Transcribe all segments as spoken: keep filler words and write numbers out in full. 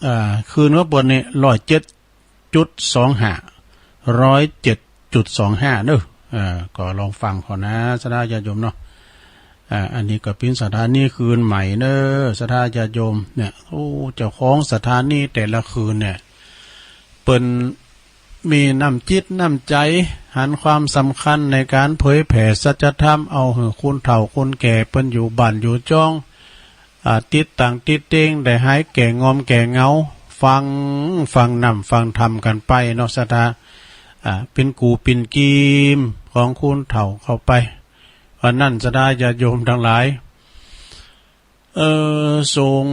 อ่า คลื่นของเปิ้นนี่ ร้อยเจ็ดจุดสองห้า ร้อยเจ็ดจุดสองห้า เนาะ อ่า ก็ลองฟังก่อนนะ ศรัทธาญาติโยมเนาะ อ่า อันนี้ก็เป๋นสถานีคลื่นใหม่เนาะ ศรัทธาญาติโยมเนี่ย โอ้ เจ้าของสถานีแต่ละคลื่นเนี่ย เปิ้นมีน้ำจิตน้ำใจ๋ หันความสำคัญในก๋านเผยแผ่สัจธรรม เอาหื้อคนเฒ่าคนแก่เปิ้นอยู่บ้านอยู่จ้อง อ่า ติดตั๋งติดเต็ง ได้หายแก่งอมแก่เหงา ฟัง ฟังน้ำฟังธรรมกั๋นไปเนาะ ศรัทธา อ่า เป๋นกู่เป๋นกีมของคนเฒ่าเข้าไป อันนั้น ศรัทธาญาติโยมตังหลาย เอ่อ ส่วง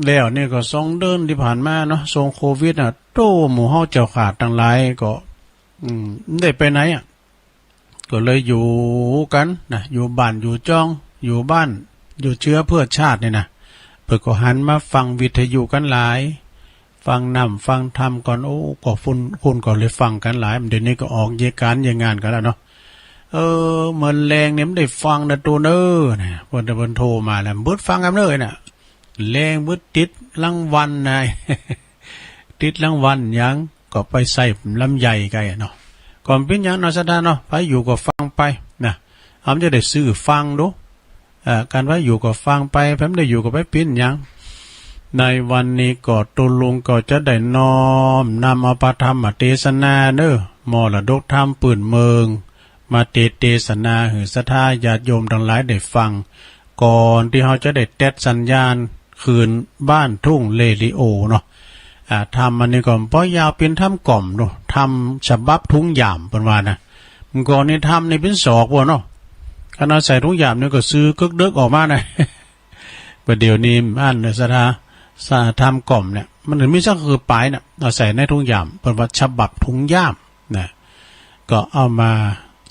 แล้วนี่ก็สองเดือนตี้ผ่านมาเนาะ ส่วงโควิดน่ะ โต้ หมู่เฮาเจ้าขาดตังหลายก็ อืม บ่ได้ไปไหนอะ ก็เลยอยู่กั๋นนะ อยู่บ้านอยู่จ้อง อยู่บ้าน อยู่เจื้อเปื้อชาตินี่นะ เปิ้นก็หันมาฟังวิทยุกั๋นหลาย ฟังน้ำฟังธรรมก่อน โอ้ ก็คน คนก็เลยฟังกั๋นหลาย เดี๋ยวนี้ก็ออกเยียะก๋านเยียะงานกั๋นแล้วเนาะ เออ เหมือนแลงนี่บ่ได้ฟังนะโตเน่อนะ เปิ้น เปิ้นโทรมาแล้ว บ่ฟังกำเน่อนะ แลงบ่ติดรางวัลนะ ติดรางวัลหยัง ก็ไปใส่ลำไยกั๋นเนาะ ก็บ่เป๋นหยังเนาะ ศรัทธาเนาะ ใผอยู่ก็ฟังไปนะ เฮาจะได้ซื้อฟังดู เอ่อ ก๋านว่าอยู่ก็ฟังไป ใผบ่ได้อยู่ก็บ่เป๋นหยัง ในวันนี้ก็ตุ๊ลุงก็จะได้น้อมนำเอาพระธรรมเตสนาเนาะ มรดกธรรมปื้นเมือง มาเต เตสนาหื้อศรัทธาญาติโยมตังหลายได้ฟัง ก่อนตี้เฮาจะได้แต๊ดสัญญาณคืนบ้านทุ่งเรดิโอเนาะ อ่า ธรรมอันนี้ก็บ่ยาว เป๋นธรรมกล่อมเนาะ ธรรมฉบับถุงย่ามเปิ้นว่านะ เมื่อก่อนนี่ธรรมนี่เป๋นศอกปู้นเนาะ ขนาดใส่ถุงย่ามนี่ก็ซื้อเก๊กเดิกออกมานะ ประเดี๋ยวนี้อั้นเนาะ ศรัทธา ศรัทธา ธรรมกล่อมเนี่ย มันมีสักคือป๋ายน่ะ เอาใส่ในถุงย่าม เปิ้นว่าฉบับถุงย่ามนะ ก็เอามา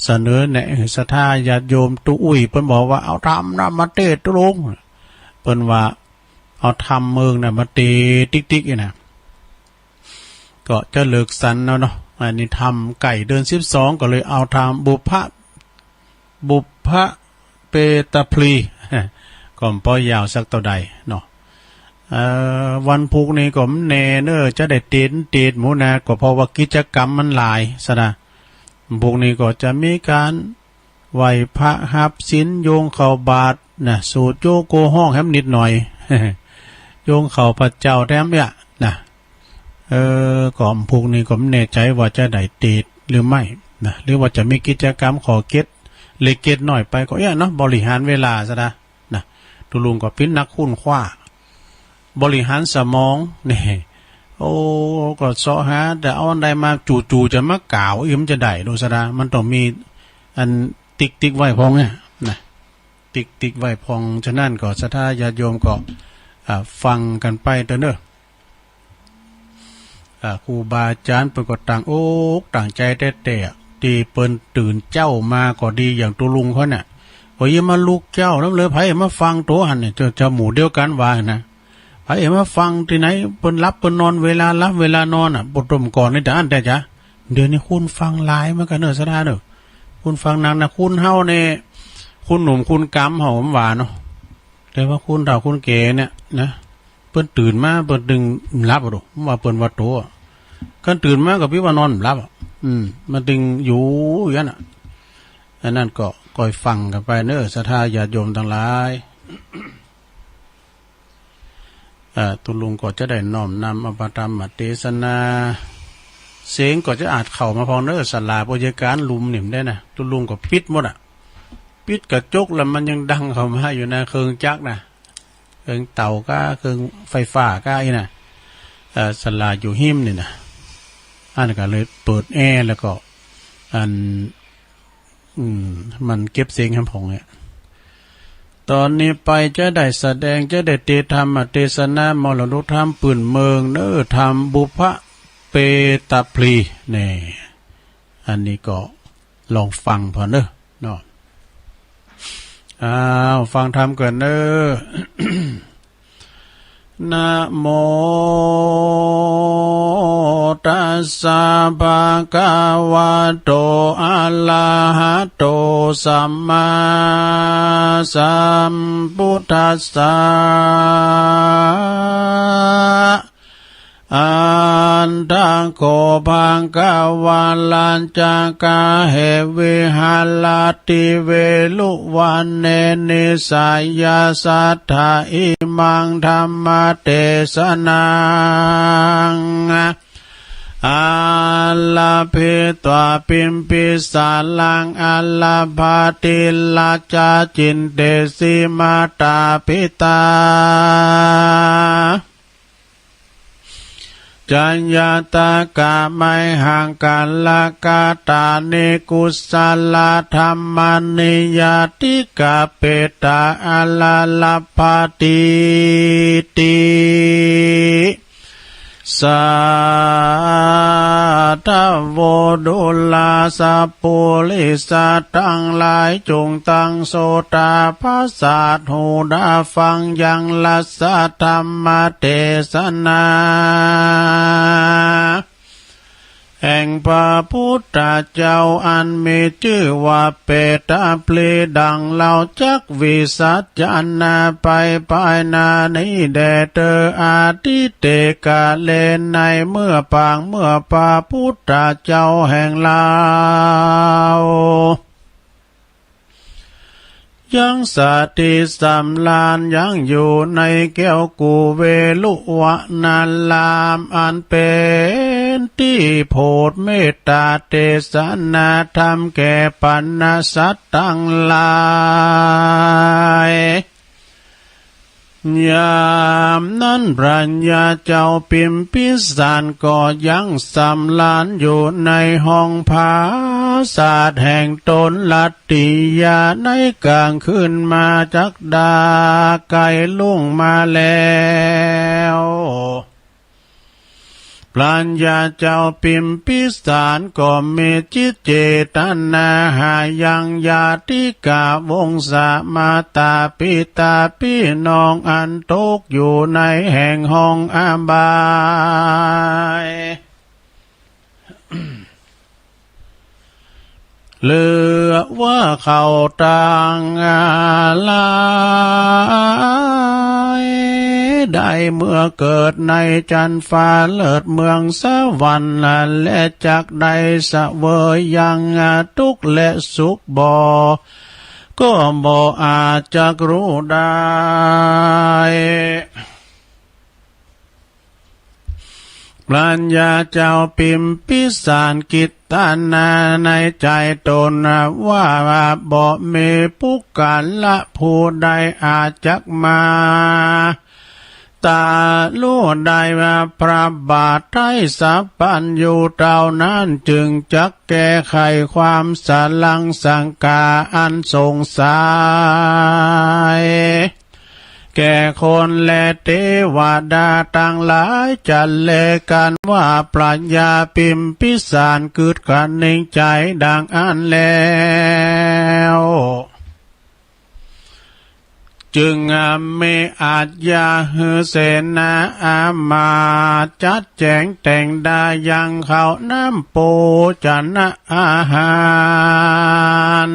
เสนอแนะหื้อศรัทธาญาติโยม ตุ๊อุ้ยเปิ้นบอกว่า เอาธรรมนะมาเตสตุ๊ลุง เปิ้นว่า เอาธรรมเมืองน่ะมาเตสติ๊กๆ นี่นะ ก็จะเลิกสันเอาเนาะ อันนี้ธรรมใก้เดือนสิบสอง ก็เลยเอาธรรมบุพพะ บุพพะเปตาพลี ก็บ่ยาวสักเต้าใดเนาะ เอ่อ วันพุธนี่ก็บ่แน่เนาะ จะได้เตส เตสบ่นะ ก็เพราะว่ากิจกรรมมันหลาย ศรัทธา พุธนี่ก็จะมีก๋านไหว้พระฮับศีล โยงข้าวบาตรนะ สูตรโยโกฮ้องแหมนิดหน่อย โยงข้าวพระเจ้าแถมเนี่ยนะ เออ ก็พุธนี่ก็บ่แน่ใจ๋ว่าจะได้เตสหรือไม่นะ หรือว่าจะมีกิจกรรมขอเก็ดเล็กเก็ดน้อยไป ก็เอี้ยเนาะ บริหารเวลา ศรัทธา นะ ตุ๊ลุงก็เป๋นนักค้นคว้า บริหารสมองนี่ โอ้ ก็เซาะหา แต่เอาอันใดมา จู่ๆ จะมากล่าวอี้ มันจะได้โดย ศรัทธา มันต้องมีอันติ๊กๆ ไว้พ่องเนี่ยนะ ติ๊กๆ ไว้พ่อง ฉะนั้นก็ศรัทธาญาติโยมก็ อ่า ฟังกั๋นไปเต๊อะเนาะ อ่า ครูบาอาจ๋ารย์เปิ้นก็ตั้งอกตั้งใจ๋แต๊ๆ ตี้เปิ้นตื่นเจ๊ามาก็ดี อย่างตุ๊ลุงเขาเนี่ย ก็ยังมาลุกเจ๊านำเลย ใผมาฟังโตหั้นเนี่ย เจ้า เจ้าหมู่เดียวกั๋นว่านะ ใผมาฟังตี้ไหน เปิ้นหลับเปิ้นนอน เวลาหลับเวลานอนน่ะ บ่ต้มก่อนนี่ แต่อั้นแต่จ๊ะ เดี๋ยวนี้คนฟังหลายเหมือนกั๋นเนาะ ศรัทธาเนาะ คนฟังนักนะ คนเฮาเนี่ย คนหนุ่มคนก๋ำเฮาบ่ว่าเนาะ แต่ว่าคนเฒ่าคนแก่เนี่ยนะ เปิ้นตื่นมาเปิ้นตึงหลับอะโด ว่าเปิ้นว่าโตอะ คันตื่นมาก็ปี้ว่านอนบ่หลับอะ อืม มันตึงอยู่อย่างนั้นอะ อันนั้นก็ก้อยฟังกั๋นไปเนาะ ศรัทธาญาติโยมตังหลาย เอ่อ ตุ๊ลุงก็จะได้น้อมนำเอาพระธรรมเตสนา เสียงก็จะอาจเข้ามาพ่องเนาะ ศาลาบ่เยียะก๋านลุ่มนี่บ่ได้นะ ตุ๊ลุงก็ปิดหมดอะ ปิดกระจกแล้วมันยังดังเข้ามาอยู่นะ เครื่องจักรนะ เครื่องเต๋าก้า เครื่องไฟฟ้าก้าอี้นะ เอ่อ ศาลาอยู่ฮิมนี่นะ อันก็เลยเปิดแอร์แล้วก็ อัน อืม มันเก็บเสียงแหมพ่องเนี่ย ต๋อนนี้ไปจะได้แสดง จะได้เตสธรรมเตสนา มรดกธรรมปื้นเมืองเนาะ ธรรมบุพพะเปตาพลี นี่ อันนี้ก็ลองฟังพ่องเนาะ เนาะ อ้าว ฟังธรรมก่อนเนาะ นะโมตัสสะ ภะคะวะโต อะระหะโต สัมมาสัมพุทธัสสะ อัตถะโข ภะคะวา รัจจกาเห วิหะระติ เวรุวะเณ นิสสะยะสัตถะ อิมัง ธัมมะเตสะนัง อารัมภะ ปิมปิสารัง อารัมภะ ติรัจจา จินเตสิ มาตา ปิตา จาตะกะ มะหัง กาละกะตานิ กุสะละธัมมานิ ญาติกะ เปตะ อารัมภะ ติติ สาธะโว ดูรา สัปปุริสะตังหลาย จุ่งตั้งโสตาประสาท หูดาฟังยัง รัสสะ ธัมมะเตสะนา แห่งพระพุทธเจ้า อันมีจื้อว่าเปตะปลี ดังเฮาจักวิสัชนาไปภายหน้านี้แด่เธอ อทิเตกะเล ในเมื่อปางเมื่อพระพุทธเจ้าแห่งเฮา ยังสถิตสำราญยังอยู่ในแก้วกุเวรุวะนาราม อันเป๋นตี้โผดเมตตาเตสนาธรรมแก่บรรดาสัตว์ตังหลาย ยามนั้นพระญาเจ้าพิมพิสารก็ยังสำราญอยู่ในห้องปราสาทแห่งตน รัตติยา ในกลางคืนมาจักดาใก้ลุ่งมาแล้ว พระญาเจ้าพิมพิสารก็มีจิตเจตนาหายังญาติกาวงศา มาตาปิตาพี่น้องอันตกอยู่ในแห่งห้องอบาย เหลือว่าเขาตังหลาย ได้เมื่อเกิดในจันฟ้าเลิศเมืองสวรรค์ และจักได้เสวยยังทุกข์และสุขบ่ ก็บ่อาจจักฮู้ได้ พระญาเจ้าพิมพิสารคิดตนาในใจ๋ตนว่า บ่มีปุคคละผู้ใดอาจจักมาตะลุได้พระบาทไท้สัพพัญญูเต้านั้น จึงจักแก้ไขความสะหลังสังกาอันสงสัย แก่คนและเตวดาตังหลาย จันเลกันว่าพระญาพิมพิสารกึ๊ดคะนิงใจ๋ดังอั้นแล้ว จึงมีอาชญาหื้อเสนาอามาตย์จัดแจ๋งแต่งดายังข้าวน้ำโภชนะอาหาร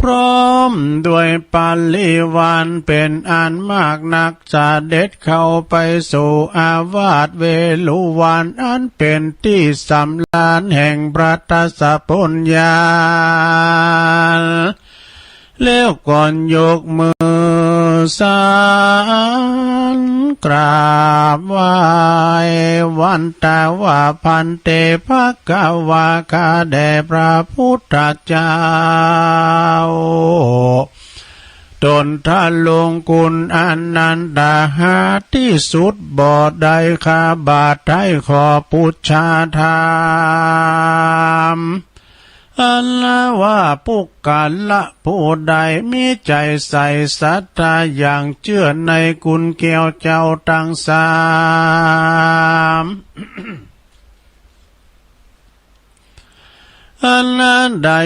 พร้อมด้วยปริวารเป๋นอันมากนัก เสด็จเข้าไปสู่อาวาสเวฬุวัน อันเป๋นตี้สำราญแห่งพระทัสสะปัญญา แล้วก่อนยกมือสานกราบไหว้ วันตาว่า ภันเต ภะคะวา ข้าแด่พระพุทธเจ้า ตนทรงคุณอันนันตาหาที่สุดบ่ได้ ข้าบาทไท้ขอปู๋จาธรรม อันว่าปุคคละผู้ใดมีใจ๋ใส่ศรัทธาอย่างเจื้อในคุณแก้วเจ้าตังสาม อันได้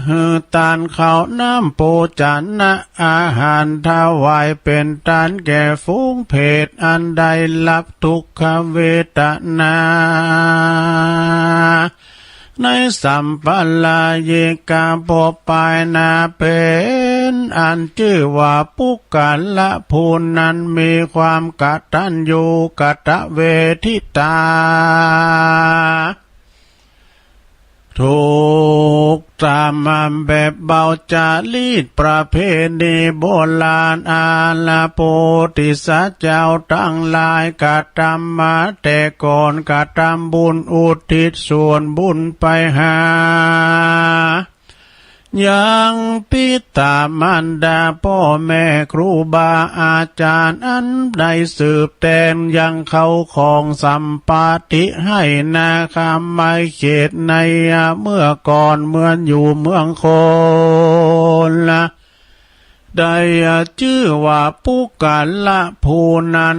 หื้อตานข้าวน้ำโภชนะอาหารถวายเป๋นตานแก่ฝูงเปรตอันได้ฮับทุกขเวทนา ในสัมปรายิกภพปายหน้าเป๋น อันจื้อว่าปุคคละผู้นั้นมีความกตัญญูกตเวทิตา ถูกต๋ามแบบเบาจารีตประเพณีโบราณ อันพระโพธิสัตว์เจ้าตังหลายกระตำมาแต่ก่อน กระตำบุญอุทิศส่วนบุญไปหา ยังปิตามารดาป้อแม่ครูบาอาจ๋ารย์ อันได้สืบแต่งยังเข้าของสัมปัตติหื้อนาคาไมเขตรในเมื่อก่อนเมื่ออยู่เมืองโคละ ได้จื้อว่าปุคคละผู้นั้น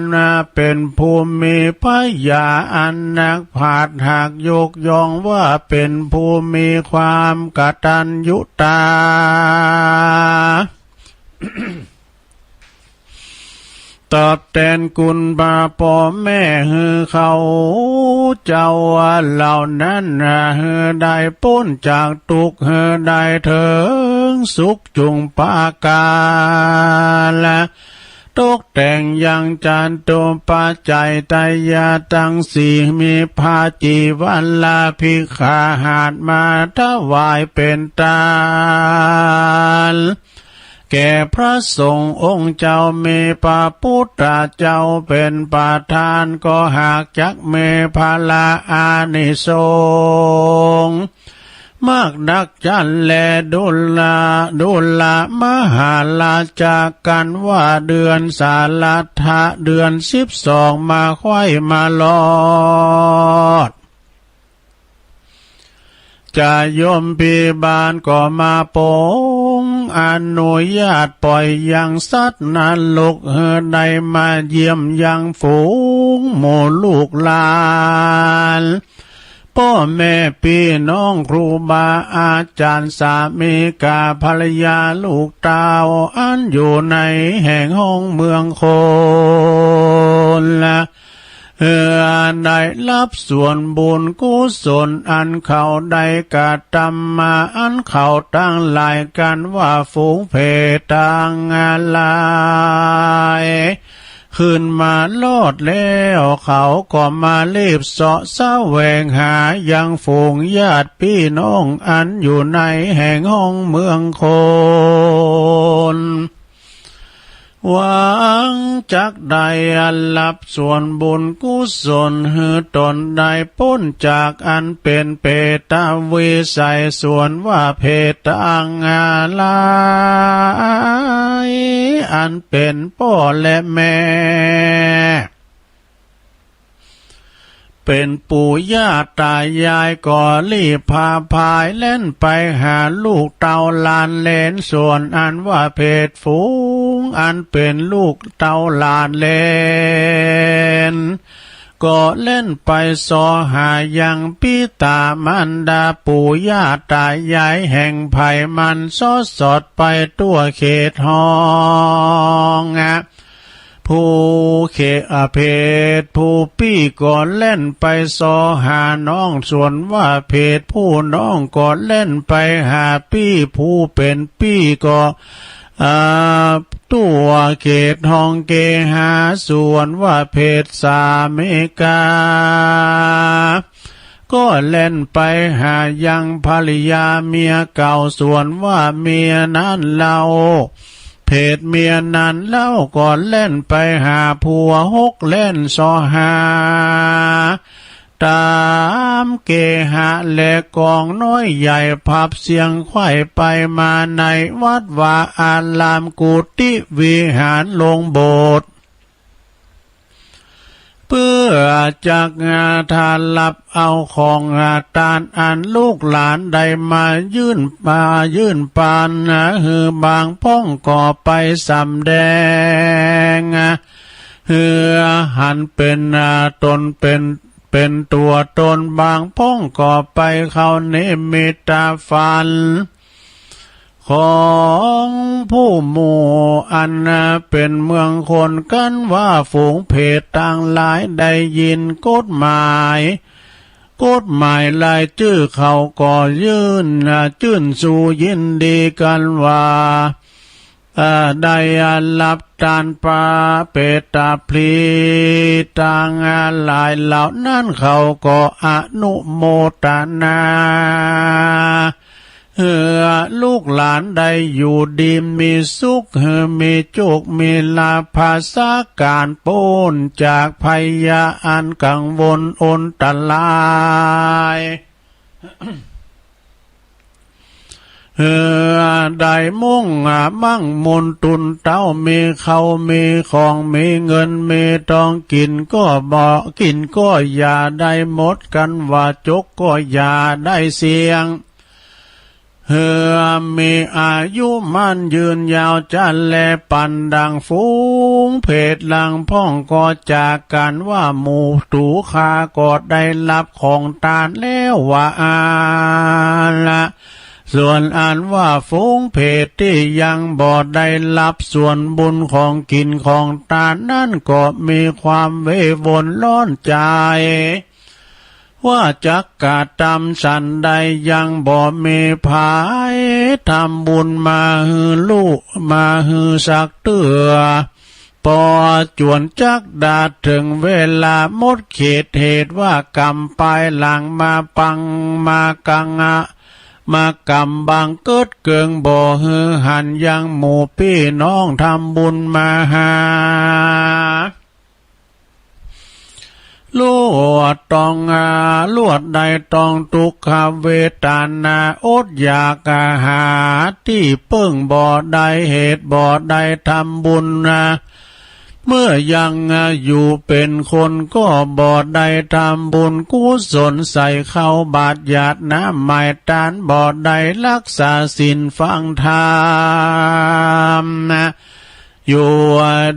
เป๋นผู้มีผญาอันนักปราชญ์หากยกย่องว่าเป๋นผู้มีความกตัญญูตา ตอบแตนคุณพระป้อแม่หื้อเขาเจ้าเหล่านั้น หื้อได้ป๊นจากตุ๊กข์ หื้อได้เถิงสุขจุ่งปาก๋า และตกแต่งยังจตุปัจจัยไตรยะตังสี่ มีผ้าจีวรและภิกขาหาสมาถวายเป๋นตาน แก่พระสงฆ์องค์เจ้า มีพระพุทธเจ้าเป๋นประธาน ก็หากจักมีผละอานิสงส์มากนักจั้นแล ดูรา ดูรามหาราชากั๋นว่าเดือนสาหัส เดือนสิบสองมาใค่มารอด จะยมพิบาลก็มาปรงอนุญาตป่อยยังสัตว์นรก หื้อได้มาเยี่ยมยังฝูงหมู่ลูกหลาน ป้อแม่ปี้น้องครูบาอาจ๋ารย์ สามีกาภรรยาลูกเต้า อันอยู่ในแห่งห้องเมืองโคละ หื้อได้ฮับส่วนบุญกุศลอันเขาได้กระตำมา อันเขาตังหลายกั๋นว่าฝูงเพตตังหลาย ขึ้นมารอดแล้ว เขาก็มารีบเสาะแสวงหายังฝูงญาติปี้น้องอันอยู่ในแห่งห้องเมืองโคละ หวังจักได้ฮับส่วนบุญกุศล หื้อตนได้ป๊นจากอันเป๋นเปรตวิสัย ส่วนว่าเพตตังหลาย อันเป๋นป้อและแม่ เป๋นปู่ย่าต๋ายาย ก็รีบผาผายแล่นไปหาลูกเต้าหลานเหลน ส่วนอันว่าเพตฝูง อันเป๋นลูกเต้าหลานเหลน ก็แล่นไปเสาะหายังปิตามารดาปู่ย่าต๋ายายแห่งใผมัน เสาะสอดไปทั่วเขตห้อง ผู้เขต อ่า เพตผู้ปี้ก็แล่นไปเสาะหาน้อง ส่วนว่าเพตผู้น้องก็แล่นไปหาปี้ผู้เป๋นปี้ ก็ อ่า ทั่วเขตห้องเกหา ส่วนว่าเพตสามีกา ก็แล่นไปหายังภรรยาเมียเก่า ส่วนว่าเมียนั้นเล่า เพตเมียนั้นเล่าก็แล่นไปหาผัวหก แล่นเสาะหาต๋ามเกหะและกองน้อยใหญ่ ผับเสียงไขว่ไปมาในวัดวาอาราม กุฏิวิหารโรงโบสถ์ เปื้อจักหาทานฮับเอาของหาตานอันลูกหลานได้มายื่น มายื่นปัน หื้อบางพ่องก็ไปสำแดง หื้อหันเป๋นต๋นเป๋น เป๋นตั๋วต๋น บางพ่องก็ไปเข้านิมิตฝัน ของผู้หมู่อันเป๋นเมืองคนกั๋นว่าฝูงเพตตังหลายได้ยินกฎหมาย กฎหมายรายจื้อเขาก็ยื่น จื้นชูยินดีกั๋นว่า เอ่อ ได้รับตานปาเปตาพลีตังหลายเหล่านั้น เขาก็อนุโมตนา หื้อลูกหลานได้อยู่ดีมีสุข หื้อมีโจคมีลาภ ผาสาก๋านป๊นจากภัยยะอันกังวลอันตราย หื้อได้มุ่งมั่งมูลตุนเต้า มีข้าวมีของ มีเงินมีตอง กิ๋นก็บ่ กิ๋นก็อย่าได้หมด กันว่าจกก็อย่าได้เสี้ยง หื้อมีอายุมั่นยืนยาว จะแลปันดังฝูงเพดหลังพ่อง ก็จากกั๋นว่าหมู่ตั๋วข้าก็ได้รับของตานแล้วว่าอั้นละ ส่วนอันว่าฝูงเพดตี้ยังบ่ได้รับส่วนบุญของกิ๋นของตานนั้น ก็มีความเววนร้อนใจ๋ ว่าจักกระตำสันใด ยังบ่มีใผทำบุญมาหื้อลูก มาหื้อสักเตื้อ ปอจวนจักดาเถิงเวลาหมดเขต เหตุว่ากำปายหลังมาปัง มากังอะ มากำบังเกิดเกิง บ่หื้อหันยังหมู่ปี้น้องทำบุญมาหา ลวดต้องอา ลวดได้ต้องตุ๊กขเวทนา อดอยากหาตี้เปิ้งบ่ได้ เหตุบ่ได้ทำบุญนา เมื่อยังอยู่เป๋นคนก็บ่ได้ทำบุญกุศล ใส่ข้าวบาตรหยาดน้ำไหม้ตาน บ่ได้รักษาศีลฟังธรรมนา อยู่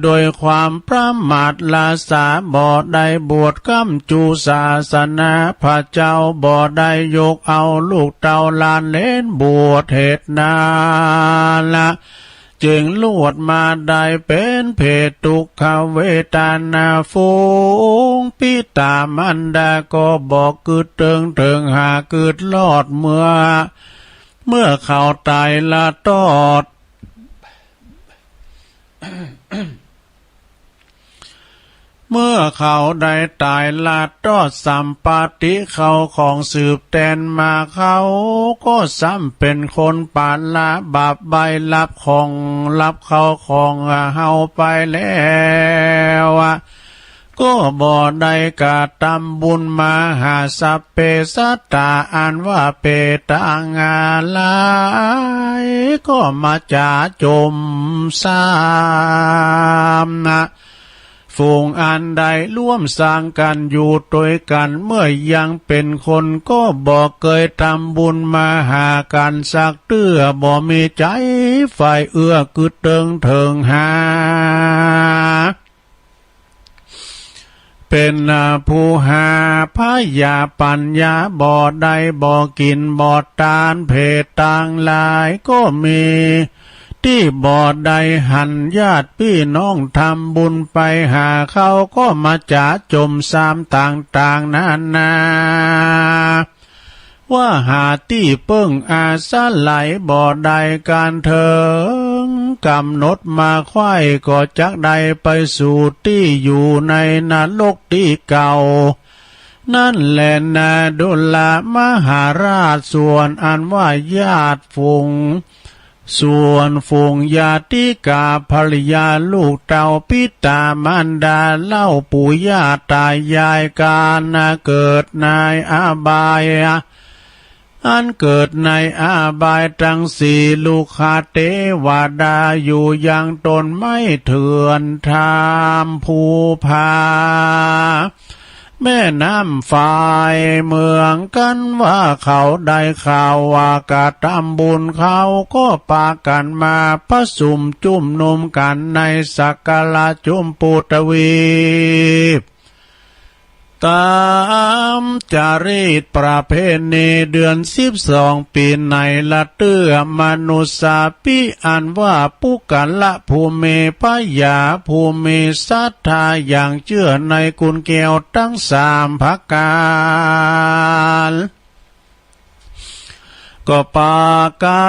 โดยความประมาทละสา บ่ได้บวชกำจูศาสนาพระเจ้า บ่ได้ยกเอาลูกเต้าหลานเหลนบวช เหตุนั้นละ จึงลวดมาได้เป๋นเพดตุ๊กขเวทนา ฝูงปิตามารดาก็บ่กึ๊ดเติงเถิงหากึ๊ดรอด เมื่อ เมื่อเขาต๋ายละตอด เมื่อเขาได้ต๋ายละตอดสัมปติเข้าของสืบแตนมา เขาก็ซ้ำเป๋นคนปาละบาปใบ้ ลับของ ลับเข้าของเฮาไปแล้ว ก็บ่ได้กระตำบุญมาหาสัพเพสัตตา อันว่าเป๋นตางหลาย ก็มาจ๋าจมซ้ำนา ฝูงอันได้ร่วมสร้างกั๋นอยู่ตวยกั๋น เมื่อยังเป๋นคนก็บ่เกยตำบุญมาหากั๋นสักเตื้อ บ่มีใจ๋ใฝ่เอื้อกึ๊ดเติงเถิงหา เป๋นผู้หาพยาปัญญา บ่ได้บ่กิ๋นบ่ตาน เพดตังหลายก็มี ตี้บ่ได้หันญาติปี้น้องทำบุญไปหาเขา ก็มาจ๋าจมซ้ำต่างๆ นานา ว่าหาตี้เปิ้งอาศัยบ่ได้ ก๋านเถิงก๋ำหนดมาใค่ ก็จักได้ไปสู่ตี้อยู่ในนรกตี้เก่า นั้นแลนา ดุลมหาราช ส่วนอันว่าญาติฝูง ส่วนฝูงญาติกาภริยาลูกเต้าปิตามารดาเล่าปู่ย่าต๋ายาย ก๋านเกิดในอบาย อันเกิดในอบายตังสี่ ลุกขเตวดาอยู่ยังต้นไม้เถื่อน ถ้ำภูผา แม่น้ำฝาย เหมือนกั๋นว่าเขาได้ข่าวว่ากระตำบุญ เขาก็ปากั๋นมาประสุมจุมนุมกั๋นในสักกะละจุมปูทวีป ต๋ามจารีตประเพณีเดือนสิบสองปี๋ไหนละเตื้อ มนุสสาปิ อันว่าปุคคละผู้มีพยา ผู้มีศรัทธาอย่างเจื้อในคุณแก้วตังสามประก๋าน ก็ปากั๋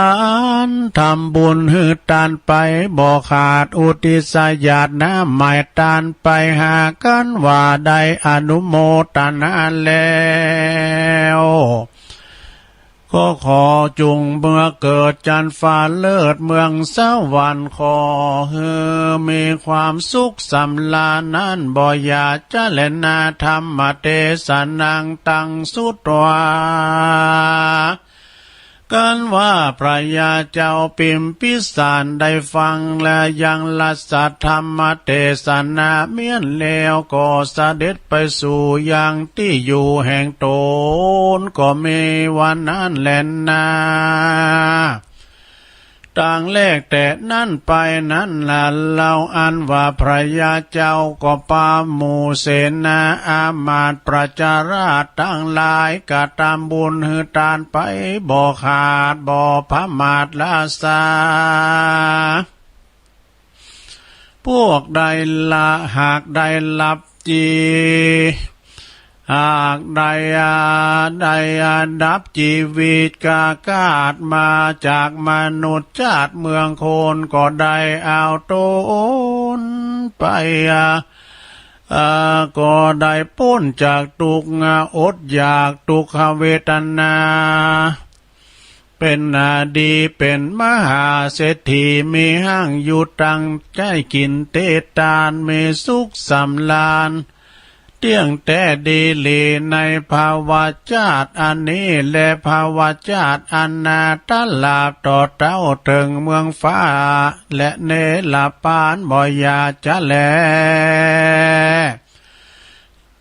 นทำบุญหื้อตานไปบ่ขาด อุทิศญาติน้ำหมายตานไปหากั๋น ว่าได้อนุโมตนาแล้ว ก็ขอจุ่งเมือเกิดจันทร์ฟ้าเลิศเมืองสวรรค์ ขอหื้อมีความสุขสำราญนั้น บ่อย่าจะแลนา ธัมมเตสนัง ตัง สุตวา กันว่าพระยาเจ้าพิมพิสารได้ฟังและยังราชธรรมเตสนาเมี้ยนแล้ว ก็เสด็จไปสู่ยังตี้อยู่แห่งต๋น ก็มีวันนั้นแลนา ตั้งแรกแต่นั้นไปนั้นละ เล่าอันว่าพระยาเจ้าก็ปาหมู่เสนาอามาตย์ประชาราษฎร์ตังหลาย กระทำบุญหื้อตานไปบ่ขาดบ่ประมาทราษา พวกได้ละ หากได้รับจี หากได้อา ได้อาดับจีวิตกาคาติมาจากมนุษย์จาติเมืองคน ก็ได้เอาต๋นไปอา อ่า ก็ได้ป๊นจากตุ๊กข์ อดอยาก ตุ๊กขเวทนา เป๋นนาดี เป๋นมหาเศรษฐี มีห้างอยู่ตังใจ๊กิ๋นเตตาน มีสุขสำราญ เตี้ยงแต๊ดีหลีในภวจาติอันนี้ และภวจาติอันนาถลาภต่อเต้าเถิงเมืองฟ้า และเนรปาน บ่อย่าจะแล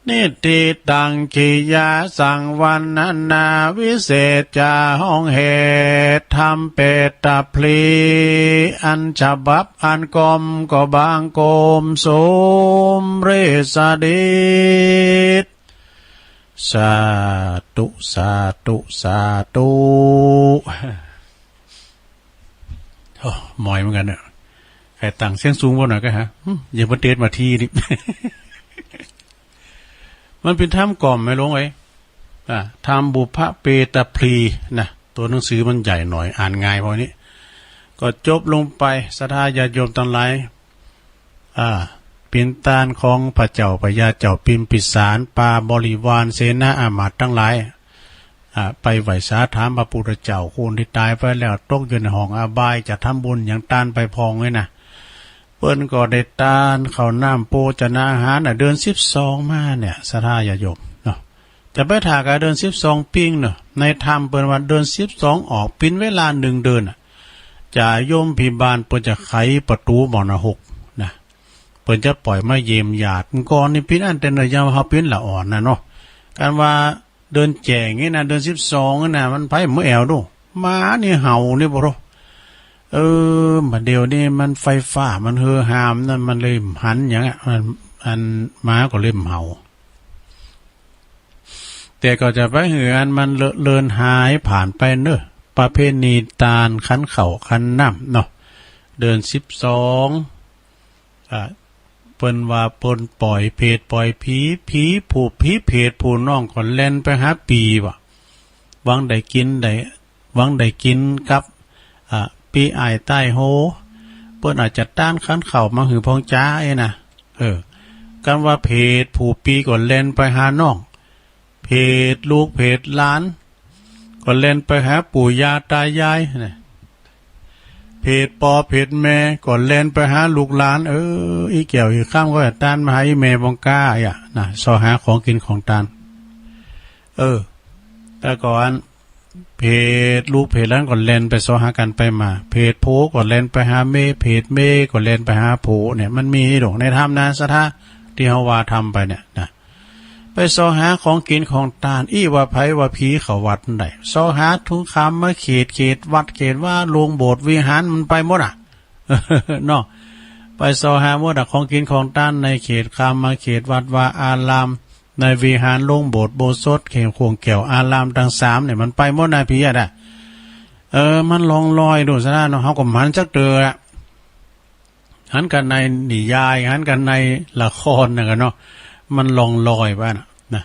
นิฏฐิตัง กิริยาสังวรรณนา วิเศษจา ห้องเหตุ ธรรมเปตพลี อันฉบับอันกลมก็บังคมสมเร็จเสด็จ สาธุ สาธุ สาธุ โอ้ หมอยเหมือนกั๋นเนาะ ใผตั้งเสียงสูงบ่หน่อยก็ฮะ หึ อย่ามาเตะมาทีนี่ มันเป๋นธรรมกล่อมแม่หลวงเอ้ย อ่า ธรรมบุพเปตพลีนะ ตั๋วหนังสือมันใหญ่หน่อย อ่านง่ายพอนี้ ก็จบลงไป ศรัทธาญาติโยมตังหลาย อ่า เป๋นตานของพระเจ้าพญาเจ้าพิมพิสาร ปาบริวารเสนาอามาตย์ตังหลาย อ่า ไปไหว้สาถามพระพุทธเจ้า คนตี้ต๋ายไปแล้วตกอยู่ในห้องอบาย จะทำบุญหยังตานไปพ่องเลยนะ เปิ้นก็ได้ตานข้าวน้ำโภชนาหารน่ะ เดือนสิบสองมาเนี่ย ศรัทธาญาติโยมเนาะ จะไปถ่ากับเดือนสิบสองปิ้งเนาะ ในธรรมเปิ้นว่าเดือนสิบสองออก เป๋นเวลาหนึ่งเดือนน่ะ จ่าโยมพิบาลเปิ้นจะไขประตู๋มรณหกนะ เปิ้นจะป่อยมาเยี่ยมญาติ ก่อนนี่เป๋นอั้นแต่เนิ่น ยามเฮาเป๋นละอ่อนน่ะเนาะ กันว่าเดือนแจ้งนี่นะ เดือนสิบสองนี่นะ มันไผบ่แอ่วดู หมานี่เห่านี่บ่ฮู้ เออ บ่าเดี่ยวนี้มันไฟฟ้ามันเฮอฮามนั่น มันเลยหันหยังอะ มัน อันหมาก็เลยเห่า แต่ก็จะไปหื้ออันมันเลอะเลือนหายผ่านไปเนาะ ประเพณีตานขันข้าวขันน้ำเนาะ เดือนสิบสอง อ่า เปิ้นว่าเปิ้นป่อยเผตป่อยผี ผีผู้ ผีเผตผู้น้องก็แล่นไปหาปี้ว่า หวังได้กิ๋นได้ หวังได้กิ๋นกับ อ่า ปี้อ้ายใต้โฮ เปิ้นอาจจะตานขันข้าวมาหื้อพ่องจ๋าเอ้ยนะ เออ กันว่าเผตผู้ปี้ก็แล่นไปหาน้อง เผตลูกเผตหลาน ก็แล่นไปหาปู่ย่าตายายนะ เผตป้อเผตแม่ก็แล่นไปหาลูกหลาน เออ อี้แก้วอี้ค่ำก็ตานมาหาอี้แม่บ่องก้าอะนะ ซอหาของกิ๋นของตาน เออ แต่ก่อน เผตลูกเผตหลานก็แล่นไปซอหากั๋นไปมา เผตโผก็แล่นไปหาเมย์ เผตเมย์ก็แล่นไปหาโผ เนี่ย มันมีดอกในธรรมนะ ศรัทธา ตี้เฮาว่าธรรมไปเนี่ยนะ ไปซอหาของกิ๋นของตาน อี้ว่าไผว่าผีเข้าวัดได้ ซอหาถุงคำมาเขต เขตวัด เขตวา โรงโบสถ์วิหารมันไปหมดอะ เนาะ ไปซอหาหมดอะ ของกิ๋นของตานในเขตคำมาเขตวัดวาอาราม ในวิหารโรงโบสถ์อุโบสถ เขตข่วงแก้วอารามตังสามเนี่ย มันไปหมดนะ ผีอะนะ เออ มันล่องลอยดูซะนะเนาะ เฮาก็บ่หันจักเตื้ออะ หันกั๋นในนิยาย หันกั๋นในละครน่ะกั๋นเนาะ มันล่องลอยไปน่ะ นะ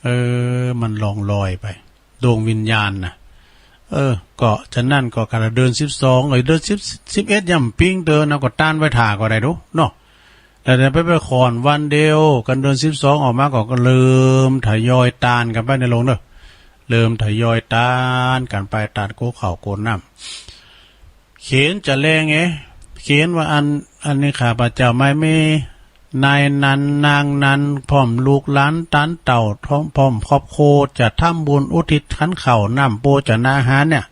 เออ มันล่องลอยไป ดวงวิญญาณน่ะ เออ ก็ฉะนั้นก็ขนาดเดือนสิบสอง เอ้ย เดือนสิบ สิบเอ็ดยังปิ้งเติบนะ ก็ต้านไว้ถ่าก็ได้ดูเนาะ แต่ไป ไปขอนวันเดียวกั๋น เดือนสิบสองออกมาก็ ก็เริ่มทยอยต้านกั๋นไปในโลงเนาะ เริ่มทยอยต้านกั๋นไป ต้านก๊กเข่าก๊กน้ำ เขนจะแลงเอ เขนว่าอัน อันนี้ข้าพเจ้าหมายมีนายนั้นนางนั้น พร้อมลูกหลานต้านเต้า พร้อม พร้อมครอบครัว จะทำบุญอุทิศขันข้าวน้ำโภชนาหารเนี่ย